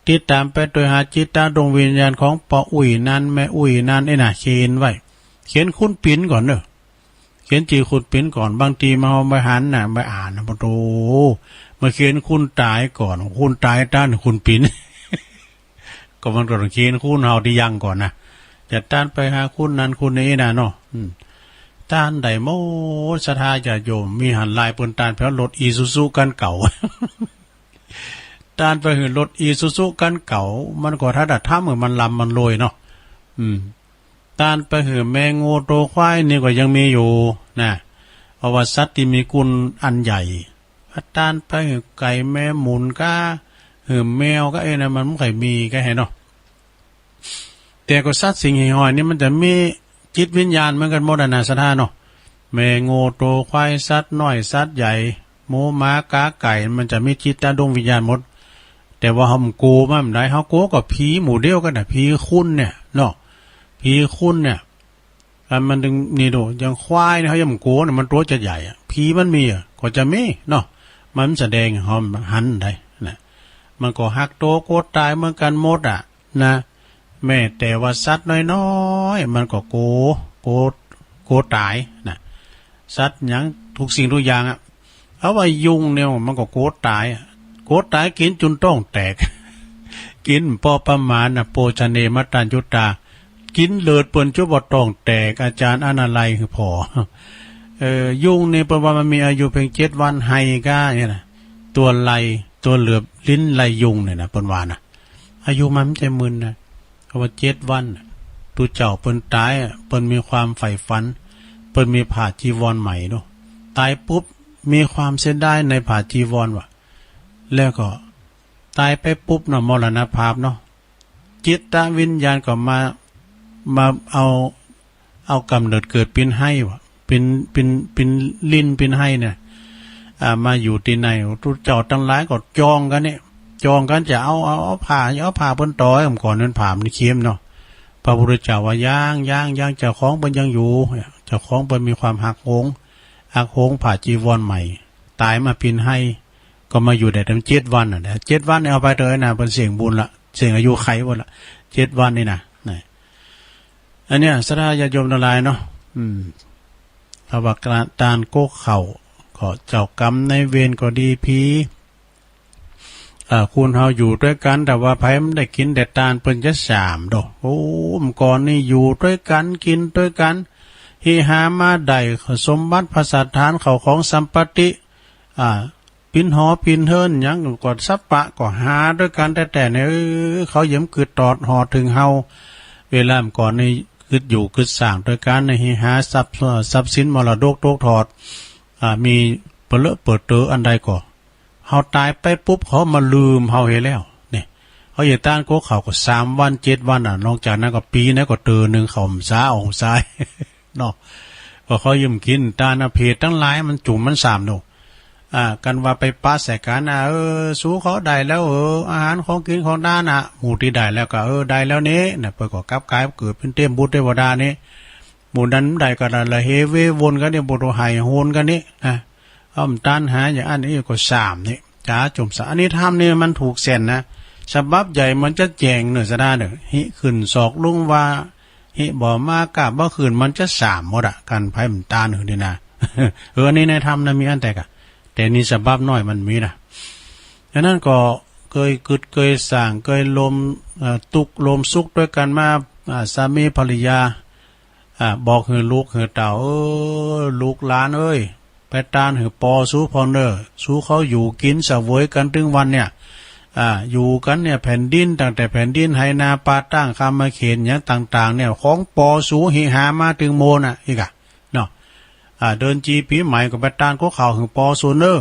ติดต๋ามไปโตยหาจิตตะดวงวิญญาณของป้ออุ๊ยนั้น แม่อุ๊ยนั้น ไอ้น่ะ เขนไว้ เขนคุณปิ๋นก่อนเนาะ เขนจื้อคุณปิ๋นก่อน บางทีมาเฮาไปหันน่ะ ไปอ่านน่ะ โอ้โห มาเขนคุณต๋ายก่อน คุณต๋ายต้านคุณปิ๋น ก็มันก็ต้องเขนคุณเฮาตี้ยังก่อนนะ จะต้านไปหาคุณนั้นคุณนี้น่ะเนาะ อืม ต้านได้หมด ศรัทธาญาติโยม มีหั้นลายเปิ้นต้านไปฮอดรถอีซูซูคันเก่า ต้านไปหื้อรถอีซูซูคันเก่า มันก็ถ้าได้ทำหื้อมันลำมันรวยเนาะ อืม ต้านไปหื้อแม่งัวโตควายนี่ก็ยังมีอยู่นะ เพราะว่าสัตว์ตี้มีคุณอันใหญ่ ต้านไปหื้อไก่แม่หมุนก้า หื้อแมวก้า เอ้ยนะ มันบ่ค่อยมีก้าแหเนาะ แต่ก็สัตว์สิ่งหี่ห้อยนี่มันจะมีจิตวิญญาณเหมือนกั๋นหมดอะนะ ศรัทธาเนาะ แม่งัวโตควาย สัตว์น้อยสัตว์ใหญ่ หมูหมากาไก่ มันจะมีจิตตะดวงวิญญาณหมด แต่ว่าเฮาบ่กั๋วมันบ่ได้ เฮากั๋วก็ผีหมู่เดียวกั๋นน่ะ ผีคุณเนี่ยเนาะ ผีคุณเนี่ย อันมันจึงนี่ดู อย่างควายเนี่ย เฮายังบ่กั๋วเนี่ย มันตั๋วจะใหญ่อะ ผีมันมีอะ ก็จะมีเนาะ มันแสดงหื้อเฮาหันได้นะ มันก็ฮักตั๋วกั๋วต๋ายเหมือนกั๋นหมดอะนะ แม้แต่ว่าสัตว์น้อยๆ มันก็กั๋ว กั๋ว กั๋วต๋ายนะ สัตว์หยังทุกสิ่งทุกอย่างอะ เอาว่ายุงเนี่ยมันก็กั๋วต๋ายอะ กั๋วต๋ายกิ๋นจุนต๊องแตก กิ๋นปอประมาณนะ โภชเน มัตตัญญุตา กิ๋นเลิศเปิ้นจุบ่าต๊องแตก อาจารย์อนาลัยหื้อผ่อ เออ ยุงนี่เปิ้นว่ามันมีอายุเพียงเจ็ดวัน ไฮก้าเนี่ยนะ ตั๋วไล่ ตั๋วเหลือบลิ้นไล่ยุงเนี่ยนะ เปิ้นว่านะ อายุมันบ่ใจ้หมื่นนะ เพราะว่าเจ็ดวันน่ะ ตุ๊เจ้าเปิ้นต๋ายอะ เปิ้นมีความใฝ่ฝัน เปิ้นมีผ้าจีวรใหม่เนาะ ต๋ายปุ๊บ มีความเสียดายในผ้าจีวรว่ะ แล้วก็ต๋ายไปปุ๊บเนาะ มรณภาพเนาะ จิตตะวิญญาณก็มา มาเอา เอาก๋ำเนิดเกิดเป๋นไฮว่ะ เป๋น เป๋น เป๋นลิ้นเป๋นไฮเนี่ย อ่า มาอยู่ตี้ไหน ตุ๊เจ้าตังหลายก็จ่องกั๋นเนี่ย จ่องกั๋นจะเอา เอา เอาผ้า เอาผ้าเปิ้นต่อ เมื่อก่อนนั้นผ้ามันเข้มเนาะ พระพุทธเจ้าว่ายัง ยัง ยัง เจ้าของเปิ้นยังอยู่ เจ้าของเปิ้นมีความฮักหวง ฮักหวงผ้าจีวรใหม่ ต๋ายมาเป๋นไฮ ก็มาอยู่ได้ตั้งเจ็ดวันน่ะนะ เจ็ดวันเนี่ยเอาไปเถอะนะ เปิ้นเสี่ยงบุญละ เสี่ยงอายุไขหมดละ เจ็ดวันนี่นะ นะ อันเนี้ย ศรัทธาญาติโยมตังหลายเนาะ อืม ถ้าว่าต้านก๊กเข่า ก็เจ้ากรรมนายเวรก็ดี ผี อ่า คนเฮาอยู่ตวยกั๋น ถ้าว่าใผมันได้กิ๋นแต่ต้าน เปิ้นจะสามโด โอ้ เมื่อก่อนนี่อยู่ตวยกั๋น กิ๋นตวยกั๋น หิหามาได้สมบัติภัสสถาน เข้าของสัมปติ อ่า ปินหอปินเฮือนหยังก็สัพพะก็หาตวยกั๋นแต๊ๆ เนี่ย เออ เขาเยียมกึ๊ดตอดหอดเถิงเฮา เวลาเมื่อก่อนนี่กึ๊ดอยู่กึ๊ดสร้างตวยกั๋น นี่หาทรัพย์ ทรัพย์สินมรดกตกทอด อ่า มีเปลอะเปิดเต๋ออันใดก็ เฮาต๋ายไปปุ๊บ เขามาลืมเฮาเหียแล้ว เนี่ย เขาอยากต้านก๊กเข่าก็สามวันเจ็ดวันน่ะ นอกจากนั้นก็ปี๋นั้นก็เต๋อนึ่ง เขาบ่สาออกสาย เนาะ ก็เขาเยียมกิ๋น ต้านนะ เปรตตังหลายมันจุ่มมันสามโด อ่า กั๋นว่าไปปะใส่กั๋นนะ เออ สูเขาได้แล้ว เออ อาหารของกิ๋นของต้านน่ะ หมู่ตี้ได้แล้วก็ เออ ได้แล้วเน่ นะ เปิ้นก็กลับก๋ายเกิดเป๋นเตพบุตรเตวดาเน่ หมู่นั้นได้ก็ได้ละ เฮเววนกั๋นเนี่ย บ่ต้องไห้โฮนกั๋นเนี่ย นะ อ้อมต้านหาอย่างอั้นอี้ก็สามเนี่ย จ๋าจมสา อันนี้ธรรมเนี่ยมันถูกเส้นนะ ฉบับใหญ่มันจะแจ้งเนาะ ศรัทธาเนาะ หิขึ้นศอกลงว่า หิบ่มากราบบ่ขึ้น มันจะสามหมดอะ กั๋นใผบ่ต้านหื้อนี่นะ เออ อันนี้ในธรรมนะมีอันแต่กะ แต่นี่ฉบับน้อยมันมีนะ ฉะนั้นก็เกยกึ๊ดเกยสร้าง เกยรวม เอ่อ ตุ๊กข์รวมสุขตวยกั๋นมา อ่า สามีภรรยา อ่า บอกหื้อลูกหื้อเต้า เออ ลูกหลานเอ้ย ไปต้านหื้อปอสูพ่องเน่อ สูเขาอยู่กิ๋นเสวยกั๋นตึงวันเนี่ย อ่า อยู่กั๋นเนี่ย แผ่นดิน ตั้งแต่แผ่นดินไหนาป่าตาง คามเขต หยังต่างๆ เนี่ย ของปอสู หิหามาตึงโมนน่ะ อี้กะ เนาะ อ่า เดือนจีปี๋ใหม่ก็ไปต้านก๊กเข่าหื้อปอสูเน่อ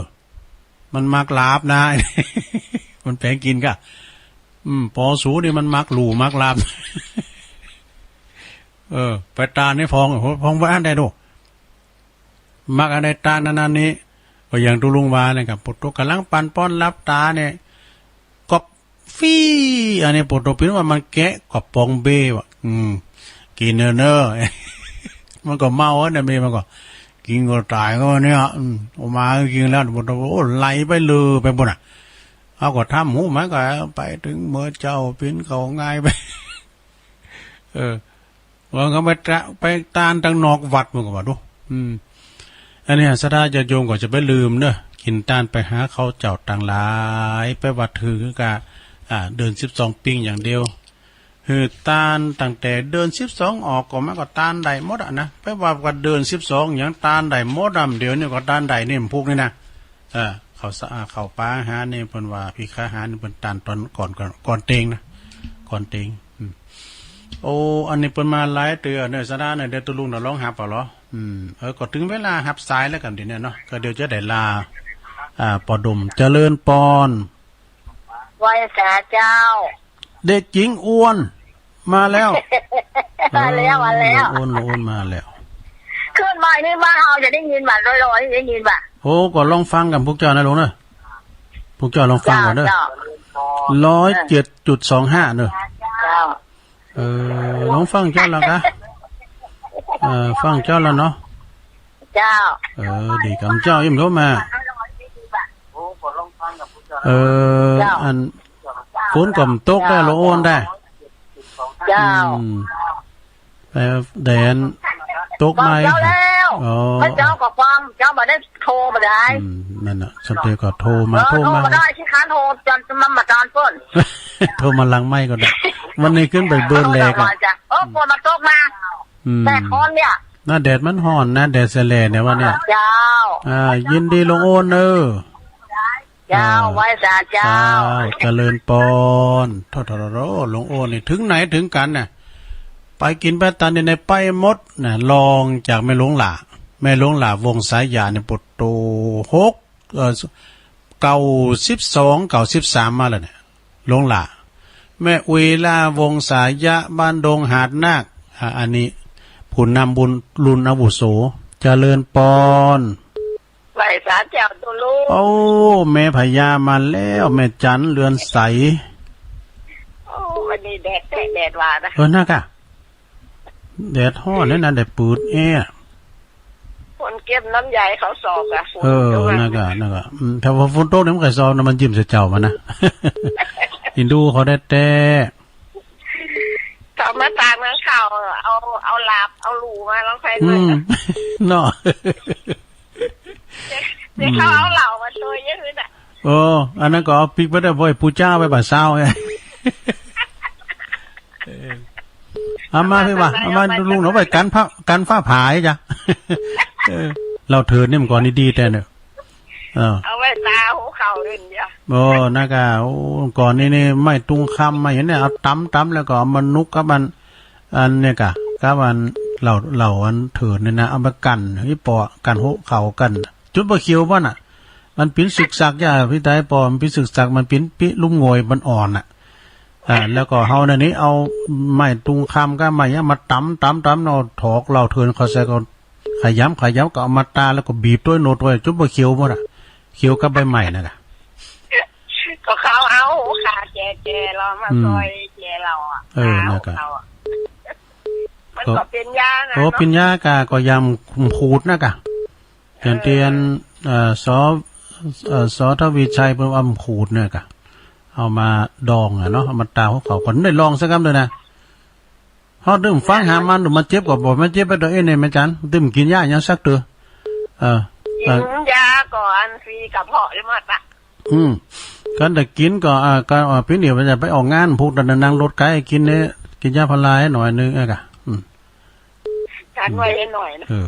มันมักหลาบนะ มันแป๋งกิ๋นก่ะ อืม ปอสูนี่มันมักหลู่มักลาบ เออ ไปตานนี่พ่อง พ่องว่าอันใดดู มักอันใดตานอันนั้นนี่ ก็อย่างตุ๊ลุงว่าเนี่ยครับ ปุโตะก่ำลังปันป้อนหลับต๋าเนี่ย ก็ฟรี อันนี้ปุโตะปิ๊นว่ามันแกะกระป๋องเบ้ว่ะ อืม กิ๋นเน่อเน่อ มันก็เมาอะเนี่ย เบ้มันก็ กิ๋นก็ต๋ายก็เนี่ย อืม ออกมากิ๋นแล้ว ปุโตะ โอ้ ไหลไปเลยไปบุ่นน่ะ เอาก็ทำหูมันก็ไปเถิงเมื่อเจ๊าปิ๊นเขาง่ายไป เออ ว่าเขาไปตะ ไปตานตังนอกวัดมันก็ว่าดู อืม อันนี้ศรัทธาญาติโยมก็จะไปลืมเนอะ กิ๋นตานไปหาเขาเจ้าตังหลาย ไปวัดถือกะ อ่า เดือนสิบสองปิ้งอย่างเดียว หื้อตานตั้งแต่เดือนสิบสองออกก็มาก็ตานได้หมดอะนะ ไปว่ากันเดือนสิบสองยังตานได้หมดอะ เดี๋ยวนี้ก็ตานได้นี่มันพุกนี่นะ เออ ข้าวสะอาด ข้าวป๋าอาหารนี่เปิ้นว่าภักอาหารนี่เปิ้นตานต๋อนก่อน ก่อน ก่อนเต็งนะ ก่อนเต็ง อืม โอ้ อันนี้เปิ้นมาหลายเตื้อเนอะ ศรัทธาเนอะ เดี๋ยวตุ๊ลุงเนาะลองหับเอาเหรอ อืม เออ ก็เถิงเวลาหับสายแล้วกั๋นเดี๋ยวนี้เนาะ ก็เดี๋ยวจะได้ลา อ่า ป้อดม เจริญปอน ไหว้สาเจ้า เด็กหญิงอ้วน มาแล้ว มาแล้ว มาแล้ว เออ อ้วน อ้วนมาแล้ว ขึ้นมานี่บ้านเฮาจะได้ยินบ่ ลอยๆ ได้ยินบ่ โอ้ ก็ลองฟังกั๋นพวกเจ้านะลุงเนอะ พวกเจ้าลองฟังก่อนเนอะ เจ้า เจ้า ร้อยเจ็ดจุดสองห้าเนอะ เจ้า เออ ลองฟังเจ้าละกะ เออ ฟังเจ้าละเนาะ เจ้า เออ ดีกำเจ้าอิ่มโทรมา เออ เจ้า อัน ฝนก็บ่ตกได้ ละโอนได้ เจ้า อืม เออ แดดตกไหม ฟังเจ้าแล้ว อ๋อ พระเจ้าก็ฟัง เจ้าบ่ได้โทรบ่ได้ อืม นั่นน่ะ สมเด็จก็โทรมา เออ โทรมา โทรบ่ได้ ขี้คร้านโทร จนมันมาตอนฝน โทรมาหลังไมค์ก็ได้ วันนี้ขึ้นไปเบิ่นแลกะ เออ ฝนมันตกมา อืม แดดฮ้อนเนี่ย น่า แดดมันฮ้อนนะ แดดแสแหล่เนี่ยวันเนี้ย เจ้า อ่า ยินดีละโอนเนอะ เจ้า เออ ไหว้สาเจ้า เจ้า เจริญปอน โถ่ๆๆ ละโอนนี่ เถิงไหนเถิงกั๋นน่ะ ไปกิ๋นไปตานนี่ไหนไปหมดน่ะ รองจากแม่หลวงหล้า แม่หลวงหล้าวงศายาเนี่ย ปุโตะ หก เอ่อ เก้าสิบสอง เก้าสิบสามมาแล้วเนี่ย หลวงหล้า แม่อุ๋ยหล้าวงศายา บ้านดงหาดนาค อ่ะ อันนี้ผู้นำบุญรุ่นอาวุโส เจริญปอน ไหว้สาเจ้าตุ๊ลุง โอ้ แม่พญามาแล้ว แม่จันเรือนใส โอ้ วันนี้แดดแต๊แดดว่านะ เออ น่ากะ แดดฮ้อนเนี่ยนะ แดดปืดแอ้ คนเก็บน้ำใยเขาซอกอะ เออ น่ากะ น่ากะ อืม ถ้าว่าฝนตกเนี่ยมันก็ซอกนะ มันยิ้มใส่เจ้ามันนะ อินดูเขาแต๊ เขามาตากนังข้าว เอา เอาหลาบ เอาหลู่มาลองใคร อื ด้วย ม เนาะ เดี๋ยวเขาเอาเหล้ามาโตยเยอะขึ้นน่ะ โอ้ อันนั้นก็เอาปิ๊กไปได้บ่อย ปูจ้าไปบ่ายเช้าไง เออ เอามาพี่บ่า เอามาลุงหน่อย ไว้กั๋นฟ้า กั๋นฟ้าผ่าไอ้จ๊ะ เออ เหล้าเถินนี่มันก่อนนี่ดีแต๊เนอะ เออ เอาไว้ตาหัวเข่าเล่นเดียว โอ้ น่ากะ โอ้ ก่อนนี่นี่ ไม้ตุงคำ ไม้อย่างเนี้ย เอาต๋ำต๋ำแล้วก็เอามานุกกับมัน อันเนี่ยกะ กับอันเหล้า เหล้าอันเถินเนี่ยนะ เอามากั๋น อีปอกั๋นหัวเข่ากั๋น จุดบ่เขียวบ่น่ะ มันปิ๋นสึกสักอย่าพี่ตายปอ มันปิ๋นสึกสัก มันปิ๋นปิลุ่มโงย มันอ่อนน่ะ อ่า แล้วก็เฮาเนี่ยนี่เอาไม้ตุงคำกับไม้เนี้ยมาต๋ำต๋ำต๋ำ เอาถอกเหล้าเถินเข้าใส่ก็ ขยำ ขยำก็เอามาตา แล้วก็บีบตวยโนดตวย จุดบ่เขียวหมดอะ เขียวกับใบไม้นั่นน่ะ ก็เขาเอาหัวขาแก่ๆ เรามา อืม ซอยแก่เราอะ เออ นั่นกะ เอาอะ มันก็เป๋นยานะ โอ้ เนาะ เป๋นยากะ ก็ยำขูดนะกะ อย่างเตียน เออ เอ่อ ส เอ่อ ส ทวีชัยเปิ้นเอาขูดเนี่ยกะ เอามาดองอะเนาะ เอามาตาหัวเข่า ก่อนได้ลองสักกำเลยนะ เฮาตึงฟังหามันดู มันเจ็บก็บอกมันเจ็บไปตัวเองเนี่ย แม่จัน ตึงกิ๋นยาหยังสักเตื้อ เออ กิ๋น เออ ยาก่อนฟรีกระเพาะเลยหมดอะ อืม คันได้กิ๋นก็ อ่า ก็ อ่า ปิ้นเดี๋ยวมันจะไปออกงาน พวกนั้นนั่งรถไกล กิ๋นเนี่ย กิ๋นยาพาราให้หน่อยนึง เออกะ อืม กันไว้ให้หน่อยนะ เออ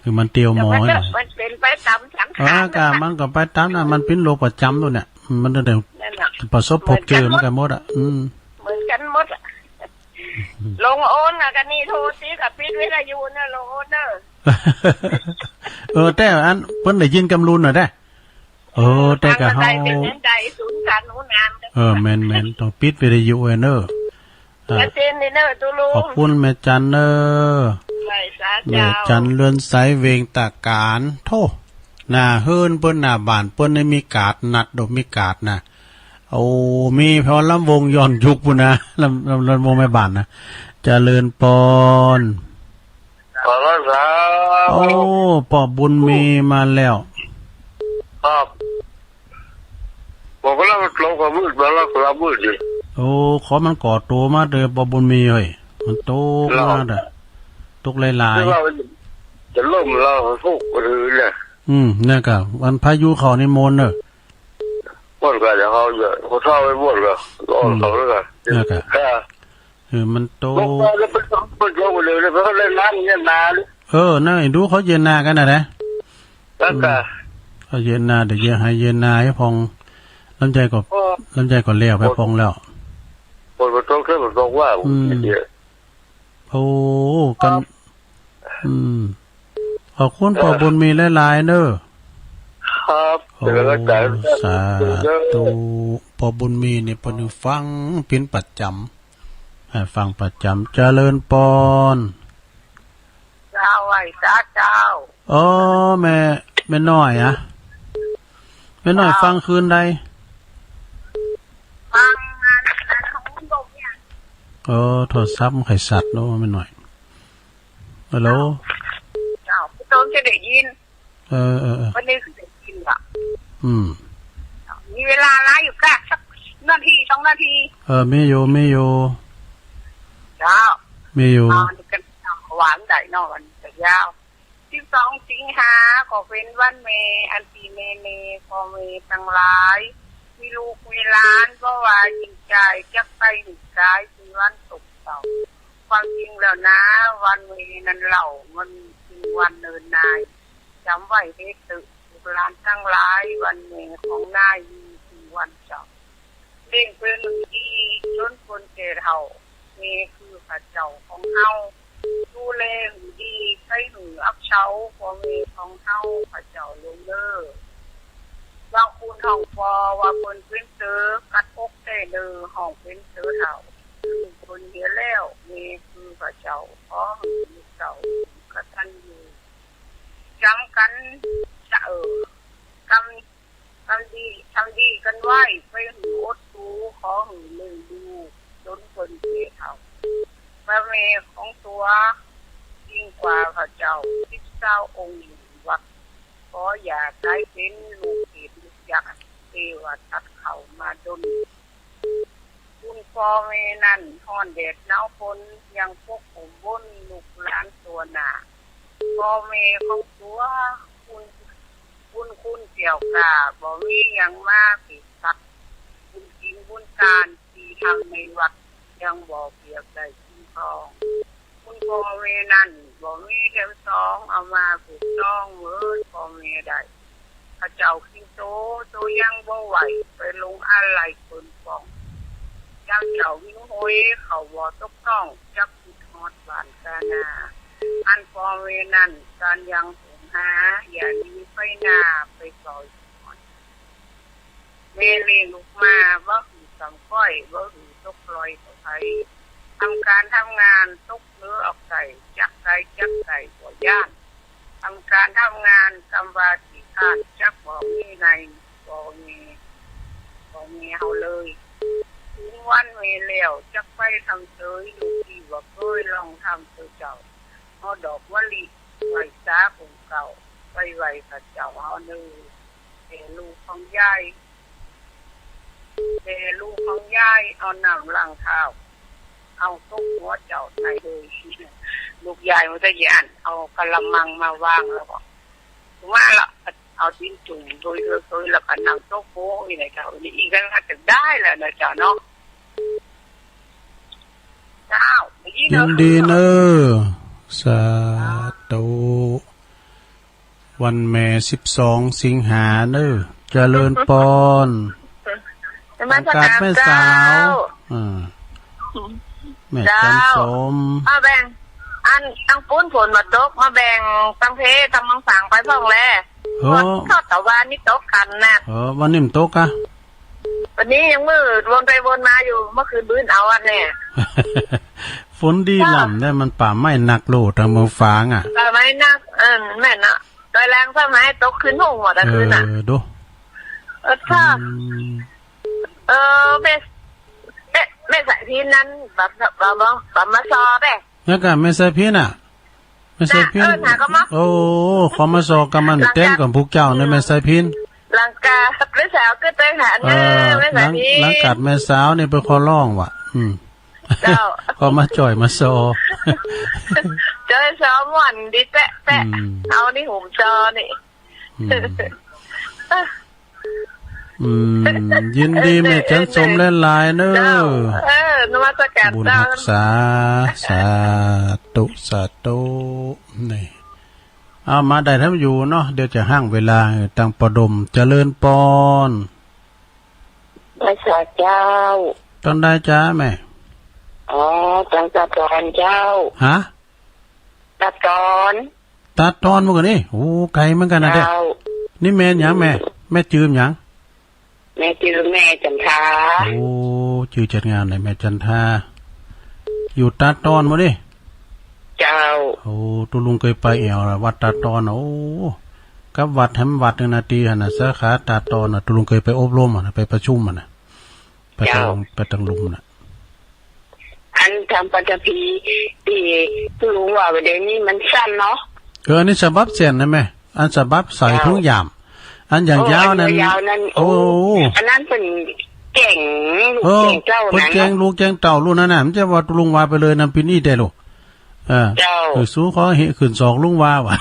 คือมันเตียวหมอ แต่มันก็ หน่อย มันเป๋นไปต๋ามสังขาร เออกะ มันก็ไปต๋ามน่ะ มันเป๋นโรคประจ๋ำโลกเนี่ย มันตั้งแต่ นั่นน่ะ ประสบพบเจอมันกันหมดอะ อืม เหมือนกันหมดอะ ลงโอนน่ะ กะนี่โทรติดกะปิดวิทยุเนี่ย ลงโอนเนอะ เออ แต่อันเปิ้นได้ยินกำลุนน่ะแต๊ เอ เออ แต่ก็เฮา ฟังบ่ได้ เป๋นจั่งใด สูญกันหูนาน เออ แม่นๆ ต้องปิดวิทยุไว้เน่อ อ่า ชัดเจนดีเน่อ ตุ๊ลุง ขอบคุณแม่จันเน่อ ไหว้สาเจ้า แม่จันเรือนใส เวงตาก๋าน โธ่ หน้าเฮือนเปิ้น หน้าบ้านเปิ้นนี่มีการ์ดนัดดอก มีการ์ดนะ โอ้ มีพอลำวงย้อนยุคปู้นนะ ลำ ลำ ลำวงแม่บ้านนะ เจริญปอน ขอรับสาธุ โอ้ ป้อบุญมีมาแล้ว ครับ ผมก็เล่ามันลงกับมืดมาแล้ว ก็เล่ามืดอยู่ โอ้ ขอมันก่อตัวมาเด้อ ป้อบุญมีเฮ้ย มันตกมาเด้อ ตกหลายๆ ที่ว่ามันจะล่มแล้ว ทุกข์ก็คือเนี่ย อืม เนี่ยก็วันพายุเข้านี่มนต์เนอะ ม่วนกว่าเดี๋ยวเขาจะ เขาเศร้าไปม่วนกว่า ร้อนเขาแล้วกัน อืม เนี่ยก็ ค่ะ เออ มันโต ลงมาแล้วมัน มันลงไปเลย แล้วเขาเล่นน้ำเย็นนาเลย เออ นั่น ดูเขาเย็นนากั๋นนะนะ แล้วก็ อืม เขาเย็นนา เดี๋ยวเย็นให้ เย็นนาให้ผ่อง ลำไยก็ โอ้ ลำไยก็แล้วไปผ่องแล้ว ฝนมันตก ถ้ามันตกว่า ผม อืม เดี๋ยว โอ้ กัน อืม ขอบคุณป้อบุญมีหลายๆ เน่อ ครับ โอ้ เดี๋ยวก็จ่าย สาธุ ป้อบุญมีนี่เปิ้นฟังเป๋นประจ๋ำ ให้ฟังประจ๋ำ เจริญปอน เจ้า ไหว้สาเจ้า โอ้ แม่ แม่น้อยอะ แม่น้อย เจ้า ฟังคืนใด ฟังงาน งานของลูกเนี่ย เออ โทรศัพท์มันใค่สัดเนาะ แม่น้อย ฮัลโหล เจ้า พี่ต้นจะได้ยิน เออ เออ เออ วันนี้คือได้ยินละ อืม มีเวลาหลายอยู่กะ สักนาทีสองนาที เออ มีอยู่ มีอยู่ เจ้า มีอยู่ เอากัน วางได้เนาะ วันจะยาว สิบสองสิงหาก็เป๋นวันแม่ อันตี้แม่ๆ ป้อแม่ตังหลาย มีลูกมีหลาน บ่ว่าหญิงจาย จักใต้หรือจาย เป๋นวันโศกเศร้า ความจริงแล้วนะ วันแม่นั้นเล่า มันเป๋นวันเนินนาย จ๋ำไว้เต๊อะ ลูกหลานตังหลาย วันแม่ของนายมีเป๋นวันเศร้า เลี้ยงเปิ้นหื้อดี จ๋นเปิ้นแก่เฒ่า แม่คือข้าเจ้าของเฮา ดูแลหื้อดี ใค่หื้ออับเฉา ป้อแม่ของเฮา ข้าเจ้าหลวงเน่อ บางคนฮ้องป้อว่าเปิ้นเป๋นเต๋อ กัดอกแต๊เน่อ ฮ้องเป๋นเต๋อเฒ่า ลูกเปิ้นเหียแล้ว แม่คือข้าเจ้า ขอหื้อลูกเต้า กตัญญู จ๋ำกั๋น จะเอ่อ กำ กำดี ทำดีกั๋นไว้ ใค่หื้ออดสู ขอหื้อเลี้ยงดู จ๋นเปิ้นแก่เฒ่า พระแม่ของตั๋ว ยิ่งกว่าข้าเจ้า สิบเศร้าองค์อยู่วัด ขออย่าก๋ายเป๋นลูกเปรตลูกยักษ์ เตวทัตเข้ามาดล คุณป้อแม่นั้น ฮ้อนแดดหนาวฝน ยังปกห่มบนลูกหลานตั๋วหน้า ป้อแม่ของตั๋ว คุณ คุณ คุณเสี่ยวก้า บ่มีหยังมาปิดปัก บุญศีลบุญตานตี้ทำในวัด ยังบ่เปียกได้สิ่งของ คุณป้อแม่นั้น บ่มีเล่มสอง เอามาผูกต้องเหมือนป้อแม่ได้ ข้าเจ้าคิงโต โตยังบ่ไหว ไปลงอาลัยเปิ้นปอง ยามเจ้าวิงโหย เข้าบ่ตกต้อง จักคิดฮอดบ้านกานา อันป้อแม่นั้น ต้านยังหงหา อย่าหนีไปหน้า ไปซอยก่อน แม่เลี้ยงลูกมา บ่หื้อสำก้อย บ่หื้อตกปล่อยกับใผ ทำก๋านทำงาน ตกเหนือออกใต้ จักไกลจักใก้บ่ย้าน ทำก๋านทำงาน กำว่าขี้คร้าน จักบ่มีใน บ่มี บ่มีเฮาเลย ถึงวันแม่แล้ว จักไปทำเสย ลูกตี้บ่เกยลองทำเตอเจ้า เอาดอกมะลิ ไหว้สาองค์เก่า ไปไหว้พระเจ้าเฮาเน่อ แต่ลูกของยาย แต่ลูกของยาย เอาน้ำล้างเท้า เอาตบหัวเจ้าในเลย ลูกยายมันก็ย้าน เอากะละมังมาวางแล้วก็ ว่าละ เอาตีนจุ่มโดย โดย โดย แล้วก็นั่งตบหัวอยู่ในเจ้า นี่อีกแล้วจะได้แล้วนะเจ้าเนาะ เจ้า ยินดีเน่อ สาธุ วันแม่สิบสองสิงหาเน่อ เจริญปอน นมัสก๋านแม่สาว เจ้า อ่า แม่จันสม มาแบ่ง อัน ตังปู๊นฝนบ่ตก มาแบ่งตังเพ ตังมังสังไปพ่องแล โอ้ ตกตะวันนี่ตกกั๋นนะ เออ วันนี้มันตกอะ วันนี้ยังมืดวนไปวนมาอยู่ เมื่อคืนมื้นเอาอะแน่ ฝนดี เออ ล้ำได้ มันป่าไม้หนักโลดตางเมืองฝางอะ ป่าไม้หนัก เออ แม่นเนาะ ตอยแลงฟ้าไม้ตกคืนห้องหมดอะคืนน่ะ เออ ดู เออ ค่ะ อืม เออ แม่ แม่ แม่สายพิณนั้น แบบ แบบ แบบ แบบมาซอแม่ แล้วก็แม่สายพิณน่ะ แม่สายพิณ น่ะ เออ หาก็มา โอ้ ขอมาซอกับมัน หลังจาก แตนกับผู้เจ้าในแม่สายพิณ หลังกา แม่สาวก็ไปหา เออ แม่สายพิณ หลัง หลังกาดแม่สาวนี่ไปขอร้องว่ะ อืม เจ้า ขอมาจ่อยมาซอ จ่อยซอม่วนดีแต๊ะแต๊ะ อืม เอานี่หุมซอนี่ อืม อืม ยินดีแม่จันสมหลายๆ เน่อ เจ้า เออ นมัสการ บุญ เจ้า ฮักษา สาธุ สาธุ นี่ เอามาได้ทำอยู่เนาะ เดี๋ยวจะห้างเวลา เออ ตังปอดม เจริญปอน ไหว้สาเจ้า ตอนใดจ๊ะแม่ อ๋อ ตังตาตอนเจ้า ฮะ ตาตอน ตาตอนเมื่อกี้นี่ โอ้ ไกลเหมือนกั๋นนะเด้อ เจ้า นี่แม่หยังแม่ แม่จื้อหยัง แม่จื้อแม่จันทา โอ้ จื้อจัดงานเลยแม่จันทา อยู่ตาตอนบ่นี่ เจ้า โอ้ ตุ๊ลุงเกยไปแอ่วละ วัดตาตอน โอ้ กับวัดแหมวัดนึ่งนาทีหั้นน่ะ สาขาตาตอนน่ะ ตุ๊ลุงเกยไปอบรมอะนะ ไปประชุมอะนะ ไปตัง เจ้า ไปตังลุมน่ะ อันธรรมปัตภีร์ตี้ตุ๊ลุงว่าเดี๋ยวนี้มันสั้นเนาะ เออ อันนี้ฉบับเส้นนะแม่ อันฉบับใส่ เจ้า ถุงยาม อันอย่าง โอ้ ยาวนั้น อันยาวนั้น โอ้ โอ้ อันนั้นเปิ้นแก่งลูก เออ แก่งเต้า เปิ้น นั้น แก่ง เนาะ ลูกแก่งเต้ารุ่นนั้นน่ะ มันจะว่าตุ๊ลุงว่าไปเลยนะ ปี๋นี้ได้ลูก เออ เจ้า เออ สู้ขอเหขึ้นสองลุงว่าว่ะ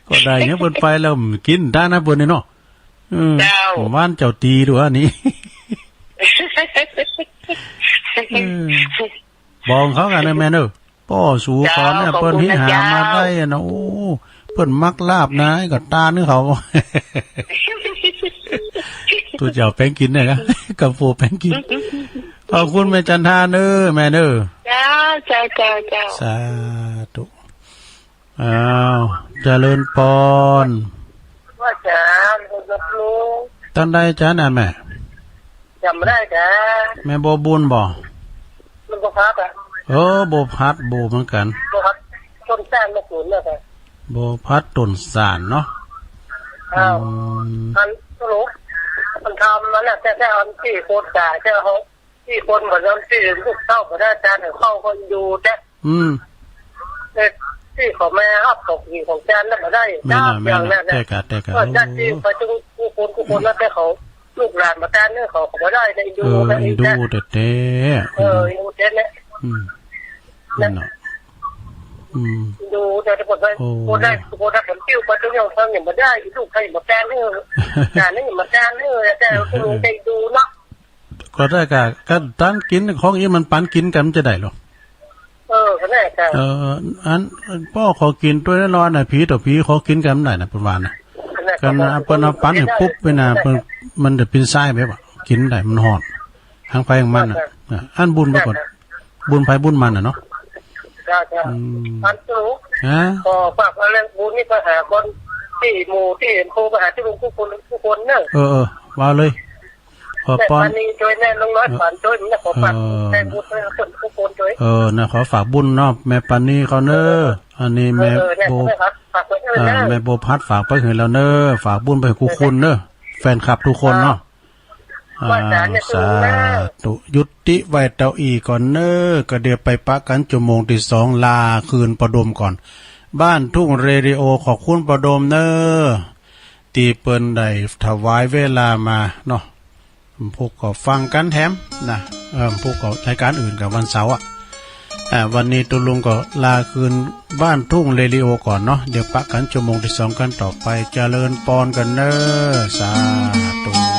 ก็ได้เนี่ย เปิ้นไปแล้วกิ๋นได้นะเปิ้นนี่เนาะ เออ เจ้า หวานเจ้าตี้ดูอันนี้ เออ บอกเขากั๋นนะแม่เนอะ ป้อสูเขาเนี่ย เจ้า เปิ้น ขอบคุณนะ หามา เจ้า ได้อะนะ โอ้ เปิ้นมักลาบนะ ก็ตานหื้อเขา ตุ๊เจ้าแป๋งกิ๋นเนี่ยนะ กำโปงแป๋งกิ๋น ขอบคุณแม่จันทาเนอะ แม่เนอะ เจ้า เจ้า เจ้า เจ้า สาธุ อ้าว เจริญปอน ว่าจ๋า หลวงปู่ ตอนใดจ๊ะน่ะแม่ จ๋ำบ่ได้จ๋า แม่บัวบุญบ่ มันบ่พัดอะ เออ บัวพัด บัวเหมือนกั๋น บัวพัด ต้นสานมาศูนย์เนี่ยจ๋า บัวพัด ต้นสานเนาะ อ้าว อืม อันสรุป มันทำมันน่ะ แต่ แต่อันตี้คนจ๋า แต่เขา ตี้คนบ่ยอมตี้ลูกเต้าบ่ได้ จานเขาก็อยู่แต่ อืม เออ ตี้เขามาฮับของกิ๋นของจานนั้นบ่ได้ แม่นน่ะ แม่นน่ะ อย่างนั้นน่ะ แต่กะ แต่กะ เออ ญาติตี้ไปทุก ทุกคน ทุกคนแล้ว แต่เขา ลูกหลานบ่จานเนี่ย เขาก็บ่ได้ ได้ดู เออ ได้ เอ็นดู ได้ แต๊ๆ เออ เอ็นดูแต๊ๆ อืม นั่นน่ะ อืม เอ็นดู แต่คนได้ โอ้ คนได้ คนได้ คนติ้วไปทุกอย่าง เขายังบ่ได้ ลูกใครยังบ่จานเนี่ย จานนี่ยังบ่จานเนี่ย แต่คุณลุงได้ดูเนาะ ก็ได้กะ ก็ตันกิ๋นของอี้มันปันกิ๋นกั๋นจะได้หรอ เออ ก็ได้กะ เออ อันป้อขอกิ๋นตวยน้อยๆ น่ะ ผีต่อผีขอกิ๋นกั๋นได้น่ะ เปิ้นว่าน่ะ ก็ได้ กั๋นน่ะ เปิ้นเอาปันให้ปุ๊บไปน่ะ เปิ้น มันจะปิ้นซ้ายไปบ่ะ กิ๋นได้ มันฮ้อน หางไผหางมันน่ะ ได้ อ่ะ อันบุญไปก่อน ได้ บุญไผบุญมันน่ะเนาะ ได้ ได้ อืม อันสรุป ฮะ ก็ฝากเรื่องบุญนี่ไปหาคนตี้หมู่ตี้เห็นครู ไปหาตี้ลุงกู้คนกู้คนเนอะ เออ เออ ว่าเลย ขอปอน แม่ปานีจ้วยแน่ ลุงน้อย เออ ปานจ้วย นี่ขอฝาก เออ แม่บุญไว้คนกู้คนจ้วย เออ นะ ขอฝากบุญเนาะ แม่ปานีเขาเนอะ เออ อันนี้แม่ เออ เนี่ย บัว ฝาก ฝากไว้เออ อ่า นะ แม่บัวพัดฝากไปหื้อแล้วเนอะ ฝากบุญไปกู้คนเนอะ แฟนคลับกู้คนเนาะ อ่า ว่าจ๋าเนี่ย สาธุ ยุติไว้เต้าอี้ก่อนเนอะ ก็เดี๋ยวไปปะกั๋นชั่วโมงตี้สอง ลาคืนปอดมก่อน บ้านทุ่งเรดิโอ ขอบคุณปอดมเนอะ ตี้เปิ้นได้ถวายเวลามาเนาะ พวกก็ฟังกั๋นแถมนะ เออ พวกก็รายก๋านอื่นกับวันเสาร์อะ อ่า วันนี้ตุ๊ลุงก็ลาคืนบ้านทุ่งเรดิโอก่อนเนาะ เดี๋ยวปะกั๋นชั่วโมงตี้สองกั๋นต่อไป เจริญปอนกั๋นเนอะ สาธุ